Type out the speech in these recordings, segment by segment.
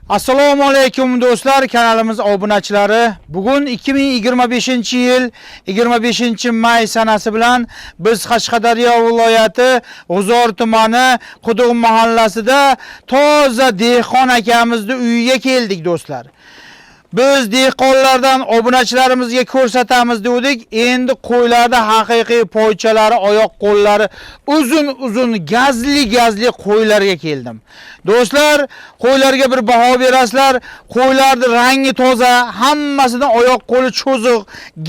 Assalomu alaykum do'stlar, kanalimiz obunachilari. Bugun 2025-yil 25-may sanasi bilan biz Qashqadaryo viloyati G'uzor tumani Quduq mahallasida toza dehqon akamizni uyiga keldik do'stlar. Biz dehqonlardan obunachilarimizga ko'rsatamiz dedik. Endi qo'ylarda haqiqiy poychalari, oyoq qo'llari uzun uzun gazli gazli qo'ylarga keldim. Do'stlar, qo'ylarga bir baho berasizlar. Qo'ylarning rangi toza, hammasidan oyoq qo'li cho'ziq,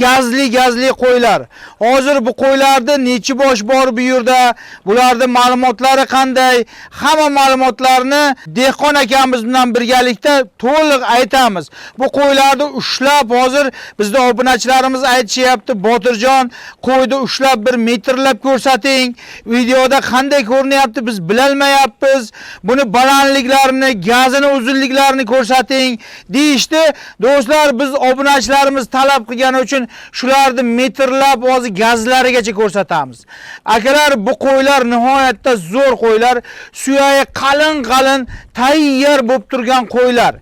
gazli gazli qo'ylar. Hozir bu qo'ylarda nechi bosh bor bu yerda, bularning ma'lumotlari qanday, hamma ma'lumotlarni dehqon akamiz bilan birgalikda to'liq aytamiz. Bu qo'ylarni ushlab hozir bizda obunachilarimiz aytishyapti, Botirjon, qo'yni ushlab bir metrlab ko'rsating. Videoda qanday ko'rinyapti biz bilolmayapmiz. Buni balandliklarini, gazini uzunliklarini ko'rsating deyishdi. Do'stlar, biz obunachilarimiz talab qilgani uchun shularni metrlab hozir gazlarigacha ko'rsatamiz. Akalar, bu qo'ylar nihoyatda zo'r qo'ylar, suyagi qalin qalin tayyor bo'lib turgan qo'ylar.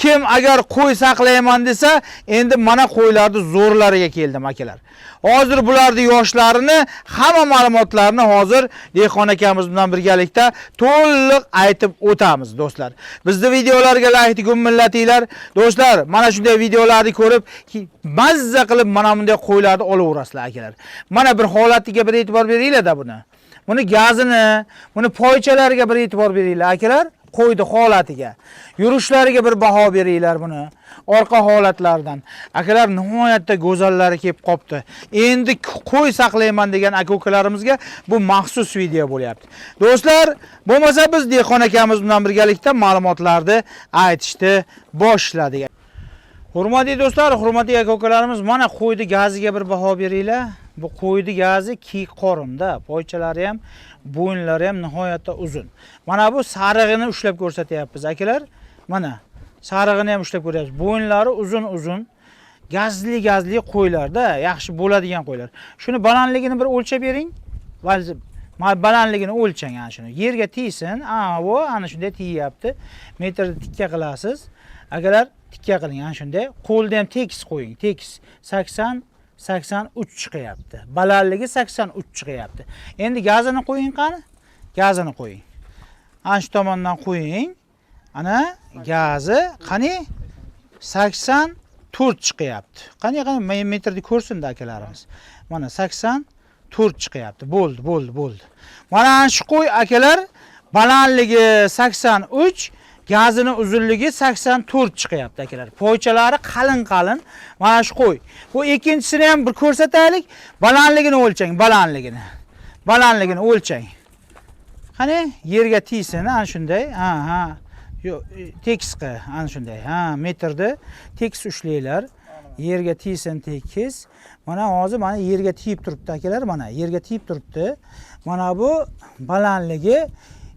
Kim agar qo'y saqlayman desa, endi mana qo'ylarni zo'rlariga keldim akalar. Hozir bularni yoshlarini, hamma ma'lumotlarni hozir dehqon akamiz bilan birgalikda to'liq aytib o'tamiz do'stlar. Bizni videolarga like gumillatinglar. Do'stlar, mana shunday videolarni ko'rib, mazza qilib mana bunday qo'ylarni olaverasizlar akalar. Mana bir holatiga bir e'tibor beringlar-da buni. Buni gazini, buni poychalariga bir e'tibor beringlar akalar. Qo'ydi holatiga. Yurishlariga bir baho beringlar buni. Orqa holatlaridan. Akalar, nihoyatda go'zallari kelib qopti. Endi qo'y saqlayman degan aka-ukalarimizga bu maxsus video bo'lyapti. Do'stlar, bo'lmasa biz dehqon akamiz bilan birgalikda ma'lumotlarni aytishni boshladik. Hurmatli do'stlar, hurmatli aka-ukalarimiz, mana qo'yni gaziga bir baho beringlar. Bu qo'yni gazi kiyik qorinda, poychalari ham, bo'yinlari ham nihoyatda uzun. Mana bu sarig'ini ushlab ko'rsatyapmiz akalar. Mana sarig'ini ham ushlab ko'ryapmiz. Bo'yinlari uzun uzun, gazli gazli qo'ylarda, yaxshi bo'ladigan qo'ylar. Shuni balandligini bir o'lchab bering. Balandligini o'lchang ana shuni. Yerga tegsin. A, bu ana shunday tegyapti. Metrni tikka qilasiz. Akalar, tikka qiling ana shunday. Qo'lni ham tekis qo'ying, tekis. 80 83 chiqyapti. Balandligi 83 chiqyapti. Endi gazini qo'ying qani? Gazini qo'ying. Ana shu tomondan qo'ying. Ana gazi qani? 84 chiqyapti. Qani, qani metrni ko'rsin-da akalarimiz. Mana 84 chiqyapti. Bo'ldi, bo'ldi, bo'ldi. Mana shu qo'y akalar, balandligi 83, gazini uzunligi 84 chiqyapti akalar. Poychalari qalin qalin. Mana shu qo'y. Bu ikkinchisini ham bir ko'rsataylik. Balandligini o'lchang, balandligini. Balandligini o'lchang. Qani, yerga tegsin ana shunday. Ha, ha. Yo'q, tekis qil, ana shunday. Ha, metrni tekis ushlanglar. Yerga tegsin tekis. Mana hozir mana yerga tegib turibdi akalar, mana yerga tegib turibdi. Mana bu balandligi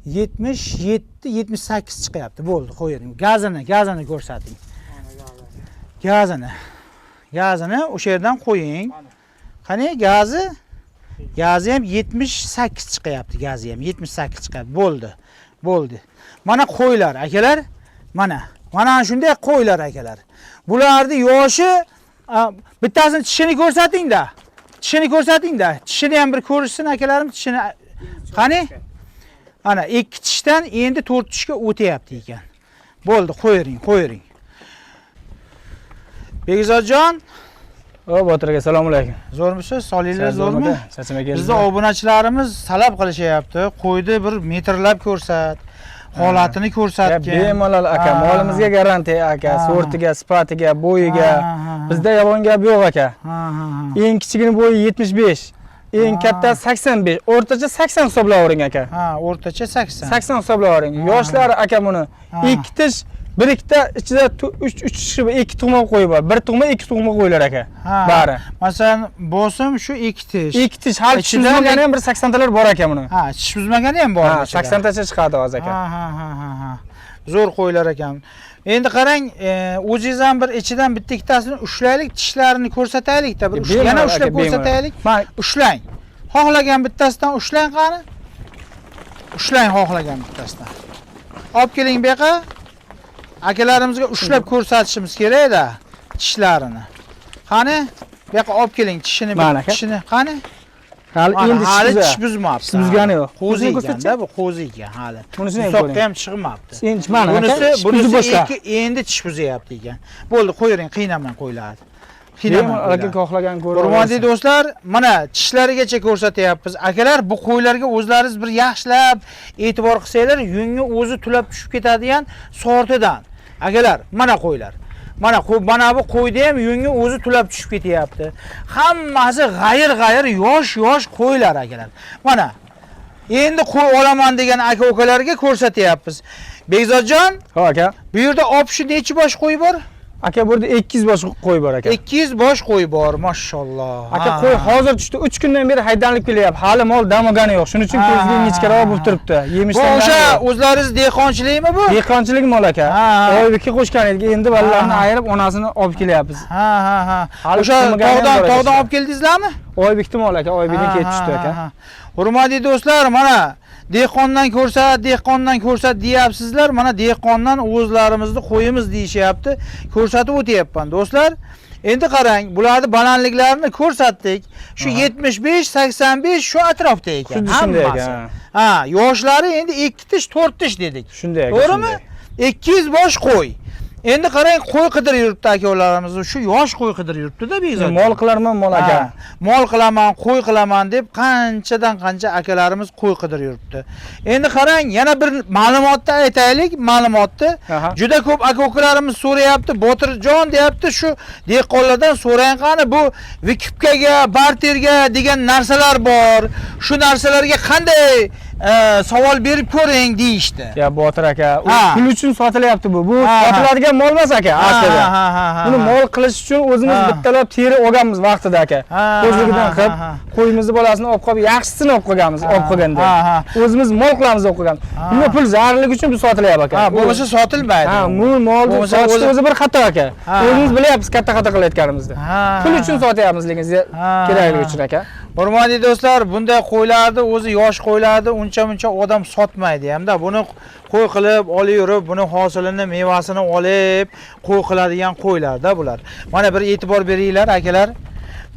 77 78 chiqyapti. Bo'ldi, qo'ying. Gazini, gazini ko'rsating. Gazini. Gazini o'sha yerdan qo'ying. Qani gazi? Gazi ham 78 chiqyapti, gazi ham 78 chiqyapti. Bo'ldi. Bo'ldi. Mana qo'ylar akalar. Mana. Mana shunday qo'ylar akalar. Bularni yoshi bittasini tishini ko'rsating-da. Tishini ko'rsating-da. Tishini ham bir ko'rishsin akalarim, tishini. Qani? Ana ikki tishdan endi 4 tishga o'tyapti ekan. Bo'ldi, qo'ying, qo'ying. Bekzodjon, O Botir aka, assalomu alaykum. Zo'rmisiz? Solinglar zo'rmi? Charchamay keldingizmi? Bizni obunachilarimiz talab qilishyapti. Qo'yni bir metrlab ko'rsat, holatini Ya ko'rsatgin. Bemalol aka, molimizga garantiya aka, sortiga, sifatiga, bo'yiga. Ha, ha, ha. Bizda yolg'on gap yo'q aka. Ha, ha, ha. Eng kichigini bo'yi 75, eng kattasi 85, o'rtacha 80 hisoblayvering aka. Ha, o'rtacha 80. 80 hisoblayvering. Yoshlari aka buni. Ikki tish, bir ikkita ichida uch uch tishi, ikki tug'ma qo'y bor. Bir tug'ma, ikki tug'ma qo'ylar aka. Bari. Masalan, bosim shu ikki tish. Ikki tish, hali tish buzmagani ham bir 80 talar bor aka buni. Ha, tish buzmagani ham bor. Ha, 80 tacha chiqadi hozir aka. Ha, ha, ha, ha, ha. Zo'r qo'ylar ekan. Endi qarang, o'zingiz ham bir ichidan bitta ikkitasini ushlaylik, tishlarini ko'rsataylik-da, bir yana Bemalol ushlab aka, bemalol. ko'rsataylik. Man Ushlang. Xohlagan bittasidan ushlang qani. Ushlang xohlagan bittasidan. Olib keling bu yoqqa. Akalarimizga ushlab ko'rsatishimiz kerak-da tishlarini. Qani? Bu yoqqa olib keling tishini, Mana aka. tishini. Qani? Hali Mana, endi hali tish tish buzmabdi. Tish buzgani yo'q. Qo'zi Buni ko'rsatchi. ekanda bu qo'zi ekan hali. Bunisini ham Musoqqa ko'ring. ham chiqmabdi. Endi mana aka, Bunisi, tish buzib bunisi boshladi. ikki endi tish buzyapti ekan. Bo'ldi, qo'yavering, qiynamang qo'ylarni. Qiynamang. Bemalol aka qo'ylarni. xohlagan ko'rib Hurmatli olasiz. do'stlar, mana tishlarigacha ko'rsatyapmiz. Akalar, bu qo'ylarga o'zlaringiz bir yaxshilab e'tibor qilsanglar, yungi o'zi tulab tushib ketadigan sortidan. Akalar, mana qo'ylar. Mana mana bu qo'yda ham yungi o'zi tulab tushib ketyapti. Hammasi g'ayir-g'ayir yosh-yosh qo'ylar akalar. Mana endi qo'y olaman degan aka-ukalarga ko'rsatyapmiz. Bekzodjon, Ha aka. bu yerda opshi nechi bosh qo'y bor? Aka bu yerda 200 bosh qo'y bor aka. 200 bosh qo'y bor, mashalloh. Aka Ha. qo'y hozir tushdi. 3 kundan beri haydanib kelyapti. Hali mol dam olgani yo'q. Shuning uchun Ha, ko'zga ha, ingichkaroq ha. bo'lib turibdi. Bu Yemishdan o'sha o'zlaringiz dehqonchilikmi bu? dehqonchilik mol aka. Ha, ha. Oybekka qo'shgan edik. Endi bolalarni Ha, ha. ayirib onasini olib kelyapmiz. Ha ha ha. Hali O'sha tuxumigani ham tog'dan bor aka tog'dan shu. olib keldingizlarmi? Oybekni mol aka, Oybekdan Ha, kelib tushdi ha, aka. ha. Hurmatli do'stlar, mana dehqondan ko'rsat, dehqondan ko'rsat deyapsizlar. Mana dehqondan o'zlarimizni qo'yimiz deyishyapti. Ko'rsatib o'tyapman do'stlar. Endi qarang, bularni balandliklarini ko'rsatdik. Shu 75, 85 shu atrofda ekan. Xuddi shunday aka, hammasi. Ha, yoshlari endi 2 tish, 4 tish dedik. Shunday aka. To'g'rimi? Shunday. 200 bosh qo'y. Endi qarang, qo'y qidirib yuribdi akalarimiz. Shu yosh qo'y qidirib yuribdi-da Bekzod. Mol qilarman mol aka. Ha, mol qilaman, qo'y qilaman deb qanchadan qancha akalarimiz qo'y qidirib yuribdi. Endi qarang, yana bir ma'lumotni aytaylik, ma'lumotni. Aha. Juda ko'p aka-ukalarimiz so'rayapti, Botirjon deyapti, shu dehqonlardan so'rang qani bu vikipkaga, barterga degan narsalar bor. Shu narsalarga qanday savol berib ko'ring deyishdi. Ya Botir aka, u Ha. pul uchun sotilyapti bu. Bu Ha, ha. sotiladigan mol emas aka, Ha, aslida. ha, ha, ha, Buni ha. mol qilish uchun o'zimiz Ha. bittalab teri olganmiz vaqtida aka. Ha, O'zligidan ha, qilib, ha, ha. qo'yimizni bolasini olib qolib, yaxshisini olib qolganmiz, olib qolganda. ha, ha. O'zimiz mol qilamiz olib qolganmiz. Ha. Bunga pul zarurligi uchun bu sotilyapti aka. Ha, bo'lmasa sotilmaydi. Ha, bu molni Bo'lmasa sotishni o'zi- o'zi bir xato aka. Ha. O'zimiz bilyapmiz katta xato qilayotganimizni. Ha, Pul ha, uchun ha. sotyapmiz lekin Ha, kerakligi ha. uchun aka. Hurmatli do'stlar, bunday qo'ylarni o'zi yosh qo'ylarni uncha muncha odam sotmaydi hamda buni qo'y qilib olib yurib, buni hosilini, mevasini olib qo'y qiladigan qo'ylarda bular. Mana bir e'tibor beringlar akalar.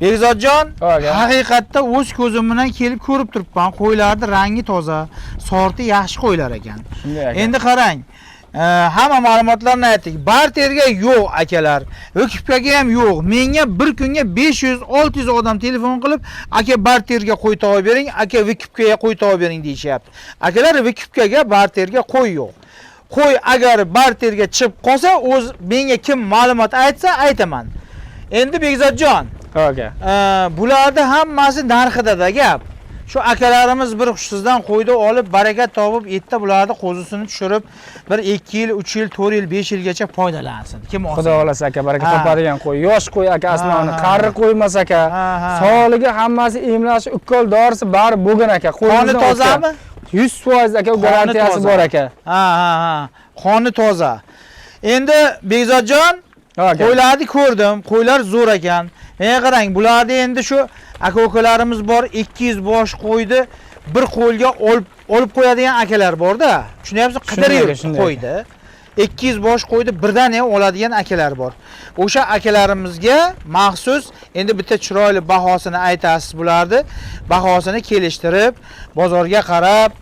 Bekzodjon, Ha, aka. haqiqatda o'z ko'zim bilan kelib ko'rib turibman. Qo'ylarni rangi toza, sorti yaxshi qo'ylar ekan. Shunday aka. Endi qarang, hamma ma'lumotlarni aytdik. Barterga yo'q akalar. Vekipkaga ham yo'q. Menga bir kunga 500-600 odam telefon qilib, aka barterga qo'y topib bering, aka vekipkaga qo'y topib bering deyishyapti. Akalar, vekipkaga barterga qo'y yo'q. Qo'y agar barterga chiqib qolsa, o'z menga kim ma'lumot aytsa, aytaman. Endi Bekzodjon, Ha, aka. Bularni hammasi narxida-da gap. Shu akalarimiz bir hushsizdan qo'yni olib, baraka topib, erta bularni qo'zisini tushirib, bir 2 yil, 3 yil, 4 yil, 5 yilgacha foydalansin. Kim olsa. Xudo xolasa aka, baraka Ha. topadigan qo'y. Yosh qo'y aka aslovini, Ha, ha. qari qo'y emas aka. Ha, ha. Sog'ligi hammasi emlashi, ukol dorisi bari bo'lgan aka. Qoni Qo'yimizdan tozami? o'tgan. 100% aka, u Qoni garantiyasi toza. bor aka. Ha, ha, ha. Qoni toza. Endi Bekzodjon, Ha, aka. qo'ylarni ko'rdim. Qo'ylar zo'r ekan. Menga qarang, bularni endi shu aka-ukalarimiz bor, 200 bosh qo'yni bir qo'lga olib qo'yadigan akalar bor-da. Tushunyapsiz? Shunday Qidirib aka, shunday qo'ydi. 200 bosh qo'yni birdan ham oladigan akalar bor. O'sha akalarimizga maxsus endi bitta chiroyli bahosini aytasiz bularni. Bahosini kelishtirib, bozorga qarab,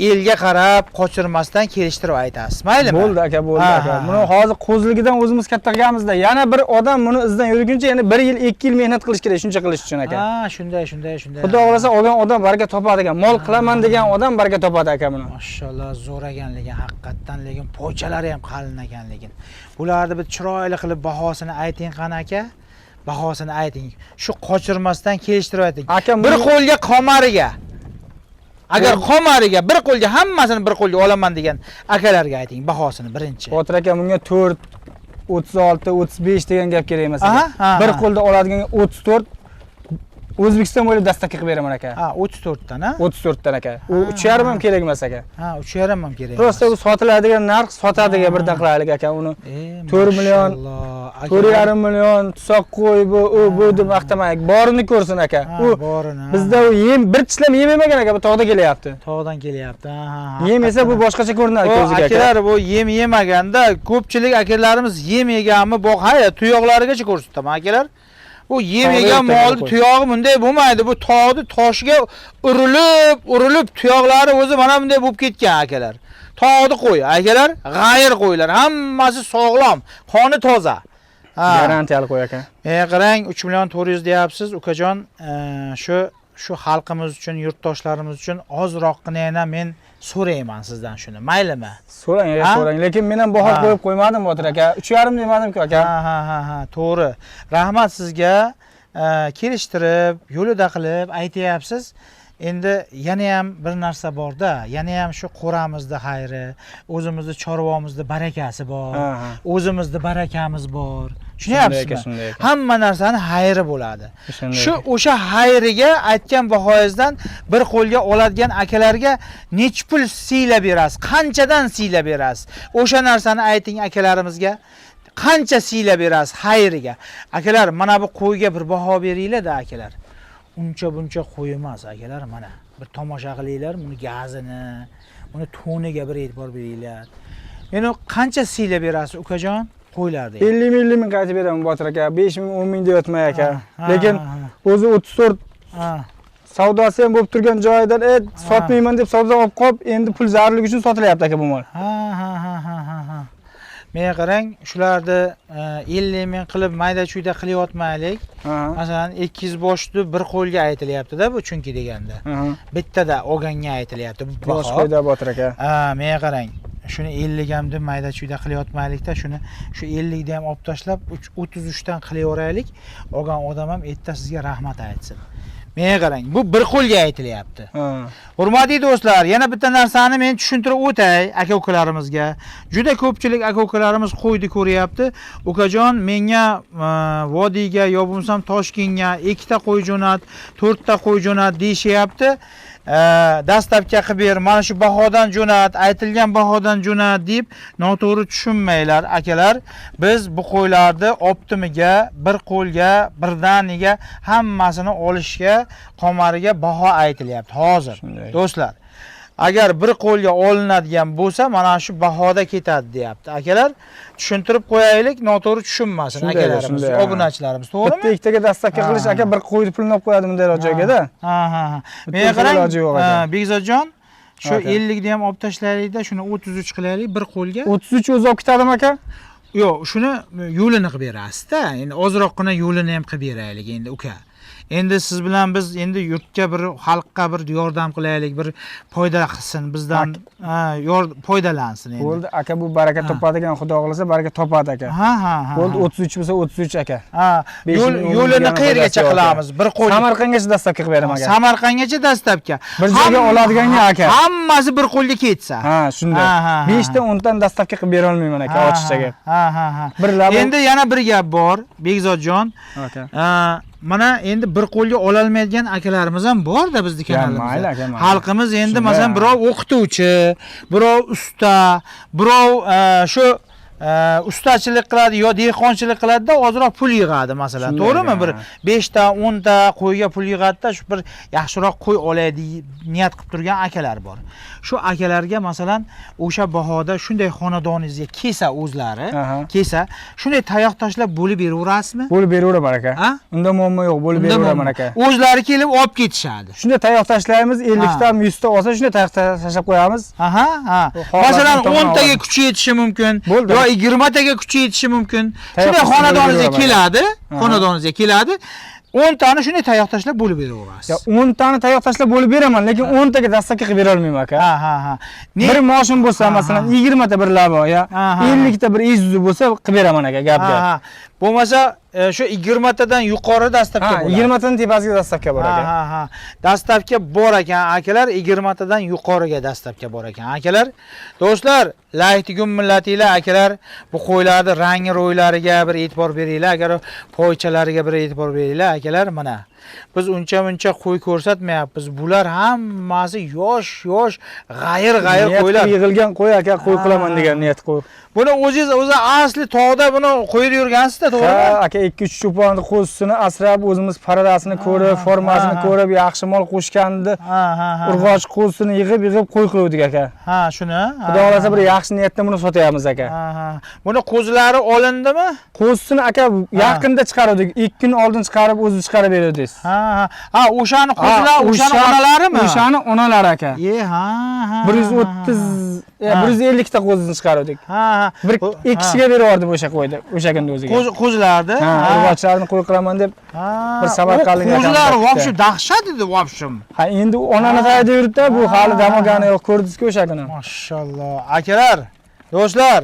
elga qarab, qochirmasdan kelishtirib aytasiz. Maylimi? Bo'ldi aka, bo'ldi Ha, aka. ha, Buni ha. hozir qo'zligidan o'zimiz katta qilganmizda. Yana bir odam buni izidan yurguncha yana 1 yil, 2 yil mehnat qilish kerak shuncha qilish uchun aka. Ha, shunday, shunday, shunday. Xudo xolasa olgan odam baraka topadi ekan. Mol qilaman degan odam baraka topadi aka buni. Mashalloh, zo'r ekan lekin haqiqatdan, lekin poychalari ham qalin ekan lekin. Bularni bir chiroyli qilib bahosini ayting qani aka. Bahosini ayting. Shu qochirmasdan kelishtirib ayting. Aka, bir qo'lga qomariga. Agar qomariga bir qo'lga hammasini bir qo'lga olaman degan akalarga ayting bahosini birinchi. Botir aka bunga 4 36 35 degan gap kerak emas aka. Aha, ha, Bir ha. qo'lda oladigan 34 O'zbekiston bo'ylab dastakka qilib beraman aka. Ha, 34 dan ha? 34 dan aka. U 3,5 ham kerak emas aka. Ha, 3,5 ham kerak. Prosta u sotiladigan narx sotadigan birdan qilaylik aka uni. 4 million. Mashalloh, 4,5 million tusoq qo'y bu u bu deb maqtamang. Borini ko'rsin aka. U borini. Bizda u yem bir tishlam yem yemagan aka, bu tog'da kelyapti. Tog'dan kelyapti. Ha. Yem esa bu boshqacha ko'rinadi ko'ziga aka. Akalar bu yem yemaganda ko'pchilik akalarimiz yem yeganmi bu hayır tuyoqlarigacha ko'rsataman akalar. Bu yem yegan molni tuyog'i bunday bo'lmaydi. Bu tog'ni toshiga urilib tuyoqlari o'zi mana bunday bo'lib ketgan akalar. Tog'ni qo'y akalar, g'ayir qo'ylar, hammasi sog'lom, qoni toza. Garantiyali qo'y aka. Qarang, 3 million 400 deyapsiz ukajon. Shu xalqimiz uchun, yurtdoshlarimiz uchun ozroqgina yana men so'rayman sizdan shuni. Maylimi? So'rang aka, so'rang. Lekin men ham baho qo'yib qo'ymadim Botir aka. 3,5 demadim-ku aka. Ha, to'g'ri. Rahmat sizga. Kelishtirib, yo'lida qilib aytayapsiz. Endi yana ham bir narsa bor-da, yana ham shu qo'ramizda xayri, o'zimizni chorvomizda barakasi bor, o'zimizda barakamiz bor. Tushunyapsizmi? Hamma narsani xayri bo'ladi. Shu o'sha xayriga aytgan bahoyingizdan bir qo'lga oladigan akalarga nech pul siylab berasiz? Qanchadan siylab berasiz? O'sha narsani ayting akalarimizga. Qancha siylab berasiz xayriga? Akalar, mana bu qo'yga bir baho beringlar-da akalar. Uncha buncha qo'y emas akalar, mana bir tomosha qilinglar, buni gazini, uni to'niga bir e'tibor beringlar. Meni qancha siylab berasiz ukajon qo'ylarni? 50 ming qaytib beraman Botir aka. 5 ming, 10 ming deyotmay aka. Lekin o'zi 34 savdosi ham bo'lib turgan joyidan sotmayman deb savdo olib qolib, endi pul zarurligi uchun sotilyapti aka bu mol. Ha. Menga qarang, shularni 50 ming qilib mayda-chuyda qilyotmaylik. Masalan, 200 boshni bir qo'lga aytilyapti-da bu, chunki deganda. Bittada olganga aytilyapti bu baho. Bosh qo'yda Botir aka. Menga qarang, shuni 50 ham deb mayda-chuyda qilyotmaylik-da, shuni shu 50 ni ham olib tashlab 33 dan qilaveraylik. Olgan odam ham erta sizga rahmat aytsin. Menga qarang, bu bir qo'lga aytilyapti. Hurmatli do'stlar, yana bitta narsani men tushuntirib o'tay aka-ukalarimizga. Juda ko'pchilik aka-ukalarimiz qo'yni ko'ryapti. Ukajon, menga vodiyga yo bo'lmasam Toshkentga 2 ta qo'y jo'nat, 4 ta qo'y jo'nat deyishyapti. Dastlabki qilib ber, mana shu bahodan jo'nat, aytilgan bahodan jo'nat deb noto'g'ri tushunmanglar akalar. Biz bu qo'ylarni optimiga, bir qo'lga, birdaniga hammasini olishga, qomariga baho aytilyapti hozir. Do'stlar, agar bir qo'lga olinadigan bo'lsa, mana shu bahoda ketadi deyapti. Akalar, tushuntirib qo'yaylik, noto'g'ri tushunmasin akalarimiz, obunachilarimiz, to'g'rimi? Bitta ikkitaga dastlabki qilish aka bir qo'yni pulini olib qo'yadi bunday joyga-da. Ha. Menga qarang, Bekzodjon, shu 50 ni ham olib tashlaylik-da, shuni 33 qilaylik bir qo'lga. 33 o'zi olib ketadimi aka? Yo'q, shuni yo'lini qilib berasiz-da. Endi ozroqgina yo'lini ham qilib beraylik endi uka. Endi siz bilan biz endi yurtga bir, xalqqa bir yordam qilaylik, bir foyda qilsin bizdan, foydalansin endi. Bo'ldi aka, bu baraka topadigan, Xudo xolasa baraka topadi aka. Ha. Bo'ldi, 33 bo'lsa 33 aka. Ha, yo'lini qayergacha qilamiz? Bir qo'l. Samarqandgacha dastlabki qilib beraman aka. Samarqandgacha dastlabki. Bir joyga oladiganga aka. Hammasi bir qo'lga ketsa. Ha, shunday. 5 ta 10 dan dastlabki qilib bera olmayman aka, ochiqcha gap. Ha. Endi yana bir gap bor, Bekzodjon. Aka. Mana endi bir qo'lga ololmaydigan akalarimiz ham bor-da bizni kanalimizda. Xalqimiz endi masalan birov o'qituvchi, birov usta, birov shu ustachilik qiladi yo dehqonchilik qiladi-da, ozroq pul yig'adi masalan. To'g'rimi? Bir 5 ta, 10 ta qo'yga pul yig'adi-da, shu bir yaxshiroq qo'y olay niyat qilib turgan akalar bor. Shu akalarga masalan o'sha bahoda shunday xonadoningizga kelsa o'zlari, kelsa, shunday tayoq tashlab bo'lib beraverasizmi? Bo'lib beraveraman aka. Unda muammo yo'q, bo'lib beraveraman aka. O'zlari kelib olib ketishadi. Shunday tayoq tashlaymiz, 50 ta, 100 ta olsa shunday tayoq tashlab qo'yamiz. Aha. Masalan 10 taga kuchi yetishi mumkin yo 20 taga kuchi yetishi mumkin. Shunday xonadoningizga keladi, xonadoningizga keladi. 10 tani shunday tayoq tashlab bo'lib beraverasiz. Ya 10 tani tayoq tashlab bo'lib beraman, lekin 10 taga dastlabki qilib bera olmayman aka. Ha. Bir moshim bo'lsa, masalan, 20 ta bir labo ya 50 ta bir izuzi bo'lsa qilib beraman aka, gap gap. Bo'lmasa shu 20 tadan yuqori dastlabki bo'ladi. 20 tadan tepasiga dastlabki bor aka. Ha. Dastlabki bor ekan akalar, 20 tadan yuqoriga dastlabki bor ekan akalar. Do'stlar, layk millatinglar akalar, bu qo'ylarni rangi ro'ylariga bir e'tibor beringlar, agar poychalariga bir e'tibor beringlar akalar mana. Biz uncha muncha qo'y ko'rsatmayapmiz. Bular hammasi yosh yosh, g'ayir g'ayir Niyat qo'ylar. qilib yig'ilgan qo'y aka, qo'y qilaman degan niyat qo'y. Buni o'zingiz o'zi asli tog'da buni qo'yib yurgansizda, to'g'rimi? Ha, aka, 2-3 cho'ponni qo'zisini asrab, o'zimiz paradasini ko'rib, formasini ko'rib, yaxshi mol qo'shgandi. Ha, ha, ha. Urg'och qo'zisini yig'ib, yig'ib qo'y qiluvdik aka. Ha, shuni. Xudo xolasa bir yaxshi niyatda buni sotyapmiz aka. Ha, ha. Buni qo'zilari olindimi? Qo'zisini aka yaqinda chiqaruvdik. 2 kun oldin chiqarib, o'zi chiqarib beruvdik. Ha, ha. Ha, o'shani qo'zilar, o'shani onalarimi? O'shani onalari aka. E, ha, ha. 130, 150 ta qo'zisini chiqaruvdik. Ha, ha. Bir ikki kishiga berib yubordim o'sha qo'yni, o'sha kunda o'ziga. Qo'zilarni. Ha, urg'ochilarni qo'y qilaman deb bir samarqandlik O qo'zilar akam вообще dahshat edi, вообщем. Ha, endi onani qayerda yuribdi, bu hali dam olgani yo'q, ko'rdingiz-ku o'sha kuni. Mashalloh. Akalar, do'stlar,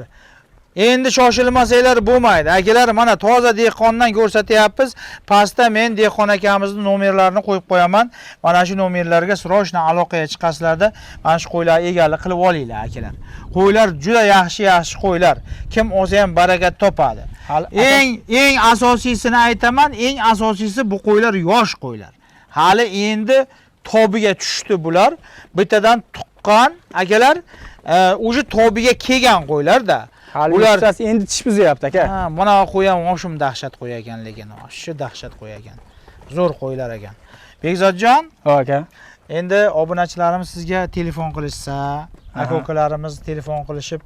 endi shoshilmasanglar bo'lmaydi. Akalar, mana toza dehqondan ko'rsatyapmiz. Pastda men dehqon akamizni nomerlarini qo'yib qo'yaman. Mana shu nomerlarga срочно aloqaga chiqasizlarda, mana shu qo'ylarni egalik qilib olinglar, akalar. Qo'ylar juda yaxshi-yaxshi qo'ylar. Kim olsa ham barakat topadi. Hali Eng asosiysini aytaman, eng asosiysi bu qo'ylar yosh qo'ylar. Hali endi tobiga tushdi bular. Bittadan tuqqan akalar, уже tobiga kelgan qo'ylar-da. Hali Ular ular endi tish buzyapti aka. Ha, mana qo'y ham oshim dahshat qo'y ekan, lekin shu dahshat qo'y ekan. Zo'r qo'ylar ekan. Bekzodjon, Ha aka. endi obunachilarimiz sizga telefon qilishsa, aka-ukalarimiz telefon qilishib,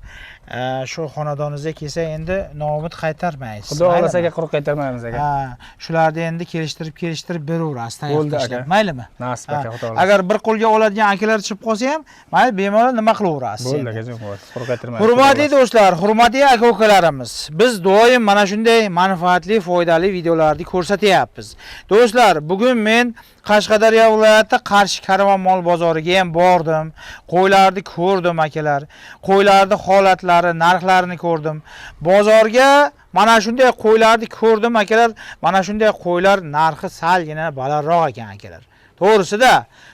shu xonadoningizga kelsa, endi noumid qaytarmaysiz. Xudo maylimi? xolasa aka, quruq qaytarmaymiz aka. Ha, shularni endi kelishtirib kelishtirib beraverasiz, tayoq Bo'ldi, tashlab. aka. Maylimi? Nasib Ha, aka, xudo xolasa. Agar bir qo'lga oladigan akalar chiqib qolsa ham, mayli, bemalol nima qilaverasiz. Bo'ldi endi. aka, bo'ldi. Quruq qaytarmaymiz. Hurmatli do'stlar, hurmatli aka-ukalarimiz, biz doim mana shunday manfaatli, foydali videolarni ko'rsatyapmiz. Do'stlar, bugun men Qashqadaryo viloyati Qarshi Karvon mol bozoriga ham bordim. Qo'ylarni ko'rdim akalar. Qo'ylarni holatlari, narxlarini ko'rdim. Bozorga mana shunday qo'ylarni ko'rdim akalar. Mana shunday qo'ylar narxi salgina balandroq ekan akalar. To'g'risida,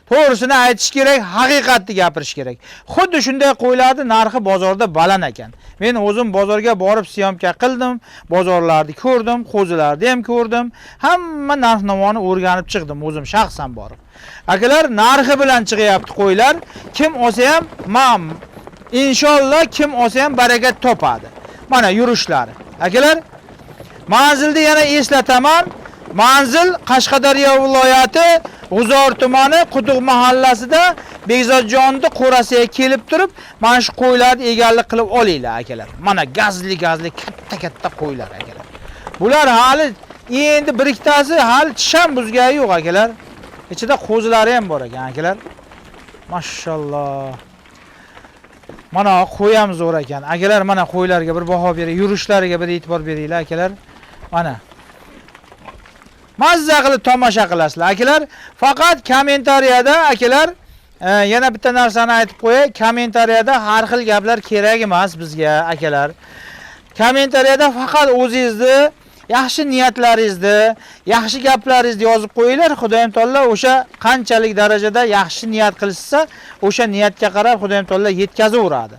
to'g'risini aytish kerak, haqiqatni gapirish kerak. Xuddi shunday qo'ylarni narxi bozorda baland ekan. Men o'zim bozorga borib syomka qildim, bozorlarni ko'rdim, qo'zilarni ham ko'rdim. Hamma narx-navoni o'rganib chiqdim o'zim shaxsan borib. Akalar, narxi bilan chiqyapti qo'ylar. Kim olsa ham, mam inshaalloh kim olsa ham barakat topadi. Mana yurishlari. Akalar, manzilni yana eslataman. Manzil Qashqadaryo viloyati G'uzor tumani Quduq mahallasida Bekzodjonni qo'rasiga kelib turib, mana shu qo'ylarni egalik qilib olinglar akalar. Mana gazli gazli katta katta qo'ylar akalar. Bular hali endi bir ikkitasi hali tish ham buzgani yo'q akalar. Ichida qo'zilari ham bor ekan akalar. Mashalloh. Mana qo'y ham zo'r ekan. Akalar, mana qo'ylarga bir baho bering, yurishlariga bir e'tibor beringlar akalar. Mana. Mazza qilib tomosha qilasizlar akalar. Faqat kommentariyada akalar, yana bitta narsani aytib qo'yay, kommentariyada har xil gaplar kerak emas bizga akalar. Kommentariyada faqat o'zingizni yaxshi niyatlaringizni, yaxshi gaplaringizni yozib qo'yinglar. Xudoyim taolo o'sha qanchalik darajada yaxshi niyat qilishsa, o'sha niyatga qarab Xudoyim taolo yetkazaveradi.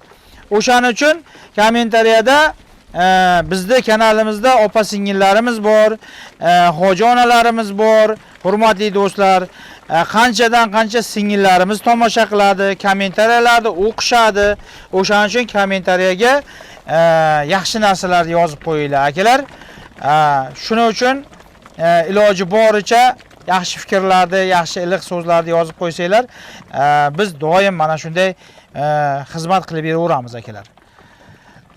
O'shaning uchun kommentariyada bizni kanalimizda opa singillarimiz bor, hoji onalarimiz bor, hurmatli do'stlar, qanchadan qancha singillarimiz tomosha qiladi, kommentariyalarni o'qishadi. O'shaning uchun kommentariyaga yaxshi narsalarni yozib qo'yinglar akalar. Shuning uchun iloji boricha yaxshi fikrlarni, yaxshi iliq so'zlarni yozib qo'ysanglar, biz doim mana shunday xizmat qilib beraveramiz akalar.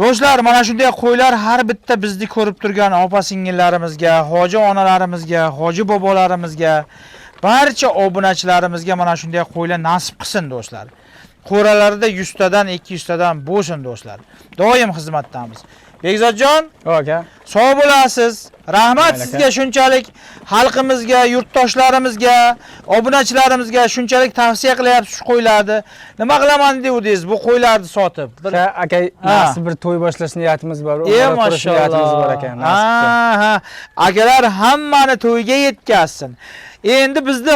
Do'stlar, mana shunday qo'ylar har bitta bizni ko'rib turgan opa singillarimizga, hoji onalarimizga, hoji bobolarimizga, barcha obunachilarimizga mana shunday qo'ylar nasib qilsin do'stlar. Qo'ralarida 100 tadan, 200 tadan bo'lsin do'stlar. Doim xizmatdamiz. Bekzodjon, Aka. sog' bo'lasiz. Rahmat Mayli aka. sizga shunchalik xalqimizga, yurtdoshlarimizga, obunachilarimizga shunchalik tavsiya qilyapsiz shu qo'ylarni. Nima qilaman devdingiz bu qo'ylarni sotib? Bir Aka, aka, nasib bir to'y boshlash niyatimiz bor. E, Umra qilish niyatimiz bor aka. Nasib. Ha, ha. Akalar hammani to'yga yetkazsin. Endi bizni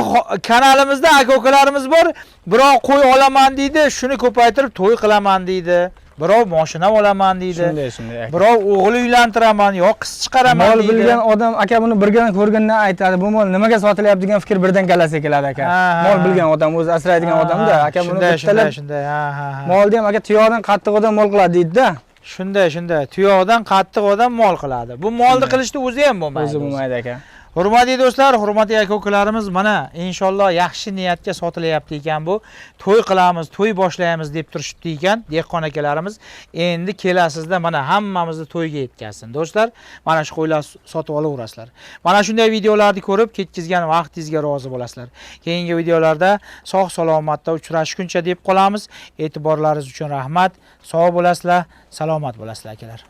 kanalimizda aka-ukalarimiz bor, birov qo'y olaman deydi, shuni ko'paytirib to'y qilaman deydi. Birov mashina olaman deydi. Shunday, shunday aka. Birov o'g'il uylantiraman, yo qiz chiqaraman Mol deydi. bilgan odam aka buni birgan ko'rgandan aytadi. Bu mol nimaga sotilyapti degan fikr birdan kallasiga keladi aka. Mol bilgan odam, o'zi asraydigan odamda aka buni shunday, bittalab shunday, shunday. Ha, ha, ha. Molni ham aka tuyoqdan qattiq odam mol qiladi deydi-da. Shunday, shunday. Tuyoqdan qattiq odam mol qiladi. Bu molni qilishni o'zi ham bo'lmaydi. O'zi bo'lmaydi aka. Hurmatli do'stlar, hurmatli aka-ukalarimiz, mana inshaalloh yaxshi niyatga sotilyapti ekan bu. To'y qilamiz, to'y boshlaymiz deb turishibdi ekan dehqon akalarimiz. Endi kelasizda mana hammamizni to'yga yetkazsin. Do'stlar, mana shu qo'ylar sotib olaverasizlar. Mana shunday videolarni ko'rib ketkizgan vaqtingizga rozi bo'lasizlar. Keyingi videolarda sog' salomatda uchrashguncha deb qolamiz. E'tiborlaringiz uchun rahmat. Sog' bo'lasizlar, salomat bo'lasizlar akalar.